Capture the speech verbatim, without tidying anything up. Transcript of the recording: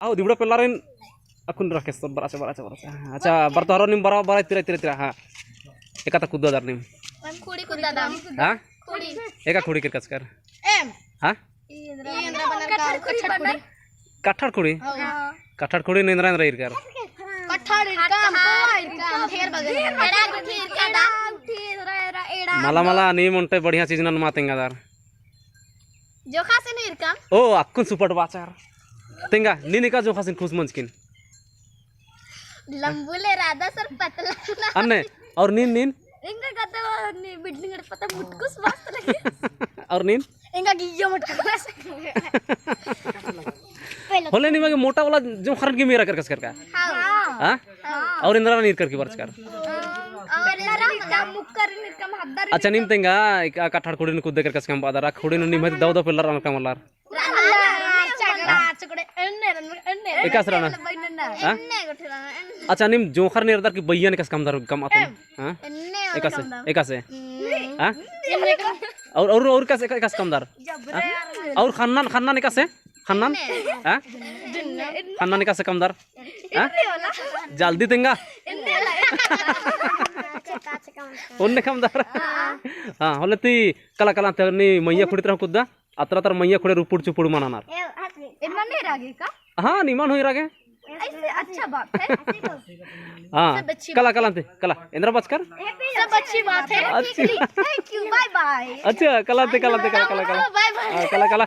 आओ, दिबड़ा पेल्लारिन अक्कुन रखेस तो बराचा, बराचा, बराचा। अच्छा, बर तो हरो नीम बरा, बरा, तिरा, तिरा, तिरा, हाँ। एका ता कुद्दा दर नीम। खुड़ी कुद्दा दम। हाँ? खुड़ी। एका खुड़ी केरका चिकर। एम। हाँ? ई एन्दरा बनर का, कठड़ खुड़ी। कठड़ खुड़ी? हाँ। कठड़ खुड़ी नू एन्दरा एन्दरा ईरकर। कठड़ ईरकम, कोआ ईरकम, ढेर बगे। एड़ा गुट्ठी ईरका दा। मला, मला, नीम ओन्टे बढ़िया चीज नन मा तेंगा दर। जोखासिन ईरकम। ओ, अक्कुन सुपट बाचर। तेंगा, नीन एका जोखासिन खुस मंजकिन। लंबू ले रादा सर पतला ना। अन्ने, और नीन, नीन? एंगा गद्दा नी बिल्डिंग अड़ पता मुटकुस मस्त लगे। और नीन? एंगा गियो मुटकुस। होले नीम गे मोटा वाला जोंख़रन गे मेरा केरकस केरका। हाँ। हाँ? हाँ। और एन्दरा ईरकर की बरचकर। और एन्दरा का मुक्कर ईरकम हद्दर। अच्छा, नीम तेंगा, एका कठड़ खुड़ी नू कुद्दे केरकस कम बअदर, आ खुड़ी नू नीम दव दव पेल्लर अनर कम मल्लर। एकासे रअनर? हाँ? अच्छा, नीम जोंख़र नेरदर की बइयन एकासे कमदर कम अतन? हाँ? एकासे, एकासे? हाँ? और, और, और एकासे, एकासे कमदर? हाँ? और ख़न्नन, ख़न्नन एकासे? ख़न्नन? हाँ? ख़न्नन एकासे कमदर? हाँ? जल्दी तेंगा। ओन्ने कमदर? हाँ, होले ती कला कला ते नी मइय्याँ खुड़ी तरह कुद्दा। अतरा तर मइय्याँ खुड़े रुपुड़ चुपुड़ मनानर। ए, हट। एन्ने रागे का? हाँ, निमन होई रागे। ऐसे अच्छा बात है। हाँ, सब अच्छी कला, बात कला है। ते, कला। एन्दरा बचकर? सब अच्छी बात है। अच्छी। Thank you, bye bye। अच्छा, कला ते, कला ते, कला, कला, कला। Bye bye। हाँ, कला, कला।